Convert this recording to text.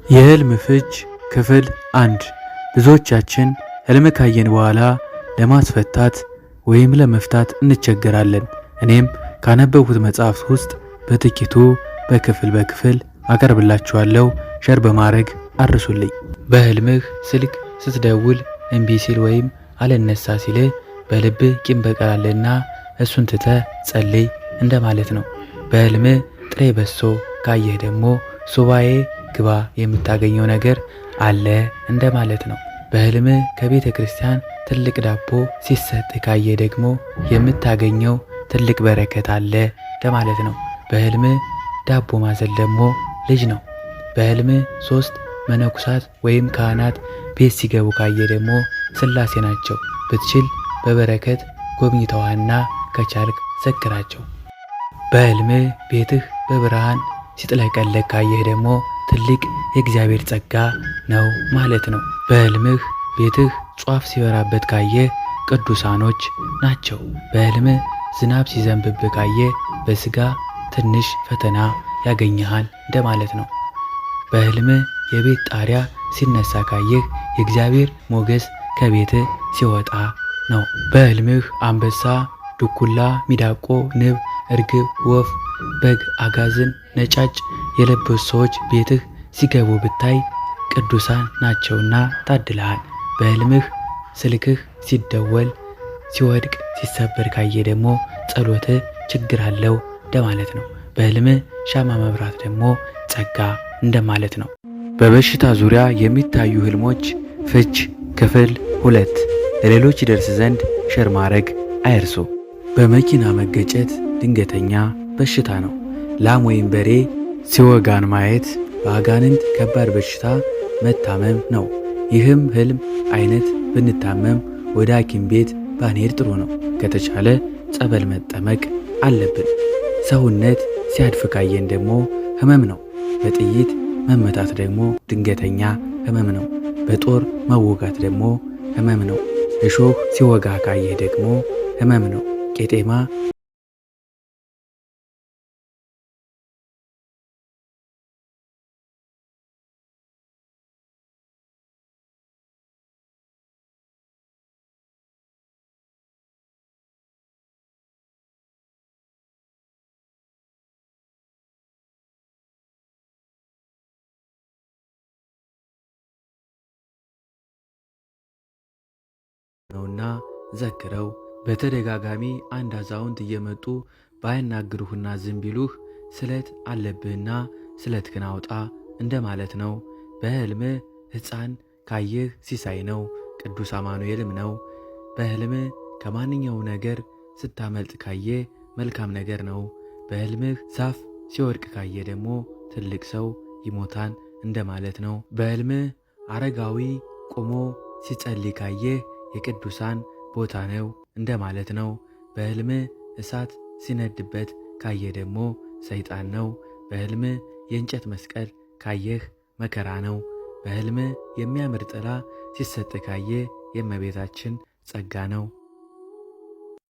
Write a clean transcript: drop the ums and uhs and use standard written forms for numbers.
የህልም ፍች ክፍል 1። ብዙዎቻችን ህልም ካየን በኋላ ለማስፈታት ወይም ለመፍታት እንቸገራለን። እኔም ካነበብኩት መጽሐፍ ውስጥ በጥቂቱ በክፍል በክፍል አቀርብላችኋለሁ። Share በማድረግ አድርሱልኝ። በህልምህ ስልክ ስትደውል እምቢ ሲል ወይም አልነሳ ሲልህ በልብህ ቂም በቀል አለና እሱን ትተህ ጸልይ እንደማለት ነው። በህልምህ ጥሬ በሶ ካየህ ደግሞ ሱባኤ ግባ የምታገኘው ነገር አለ እንደማለት ነው። በህልምህ ከቤተ ክርስቲያን ትልቅ ዳቦ ሲሰጥ ካየህ ደግሞ የምታገኘው ትልቅ በረከት አለ እንደማለት ነው። በህልምህ ዳቦ ማዘል ደግሞ ልጅ ነው። በህልምህ 3 መነኩሳት ወይም ካህናት ቤት ሲገቡ ካየ ደግሞ ሥላሴ ናቸው። ብትችል በበረከት ጎብኝተዋና ከቻልክ ዘክራቸው። በህልምህ ቤትህ በብርሃን ሲጥለቀለቅ ካየህ ደግሞ ትልቅ የእግዚአብሔር ጸጋ ነው ማለት ነው። በህልምህ ቤትህ ጧፍ ሲበራበት ካየህ ቅዱሳኖች ናቸው። በህልምህ ዝናብ ሲዘንብብህ ካየህ በስጋ ትንሽ ፈተና ያገኝሃል እንደማለት ነው። በህልምህ የቤት ጣሪያ ሲነሳ ካየህ የእግዚአብሔር ሞገስ ከቤትህ ሲወጣ ነው። በህልምህ አንበሳ፣ ድኩላ፣ ሚዳቆ፣ ንብ፣ እርግብ፣ ወፍ፣ በግ፣ አጋዘን፣ ነጫጭ የለበሱ ሰዎች ቤትህ ሲገቡ ብታይ ቅዱሳን ናቸውና ታድለሃል። በህልምህ ስልክህ ሲደወል ሲወድቅ ሲሰበር ካየ ደግሞ ጸሎትህ ችግር አለው እንደማለት ነው። በህልምህ ሻማ መብራት ደግሞ ጸጋ እንደማለት ነው። በበሽታ ዙሪያ የሚታዩ ህልሞች ፍች ክፍል 2። ለሌሎች ይደርስ ዘንድ share ማድረግ አይርሱ። በመኪና መገጨት ድንገተኛ በሽታ ነው። ላም ወይም በሬ ሲወጋን ማየት በአጋንንት ከባድ በሽታ መታመም ነው። ይህም ህልም አይነት ብንታመም ወደ ሐኪም ቤት ባንሄድ ጥሩ ነው። ከተቻለ ጸበል መጠመቅ አለብን። ሰውነት ሲያድፍ ካየን ደግሞ ህመም ነው። በጥይት መመታት ደግሞ ድንገተኛ ህመም ነው። በጦር መወጋት ደግሞ ህመም ነው። እሾህ ሲወጋ ካየህ ደግሞ ህመም ነው። ቄጤማ ነውና ዘክረው። በተደጋጋሚ አንድ አዛውንት እየመጡ ባያናግሩህና ዝም ቢሉህ ስለት አለብህና ስለትህን አውጣ እንደማለት ነው። በህልምህ ሕፃን ካየህ ሲሳይ ነው፣ ቅዱስ አማኑኤልም ነው። በህልምህ ከማንኛውም ነገር ስታመልጥ ካየህ መልካም ነገር ነው። በህልምህ ዛፍ ሲወድቅ ካየ ደግሞ ትልቅ ሰው ይሞታል እንደማለት ነው። በህልምህ አረጋዊ ቆሞ ሲጸልይ ካየህ የቅዱሳን ቦታ ነው እንደማለት ነው። በህልምህ እሳት ሲነድበት ካየ ደግሞ ሰይጣን ነው። በህልምህ የእንጨት መስቀል ካየህ መከራ ነው። በህልምህ የሚያምር ጥላ ሲሰጥ ካየ የእመቤታችን ጸጋ ነው።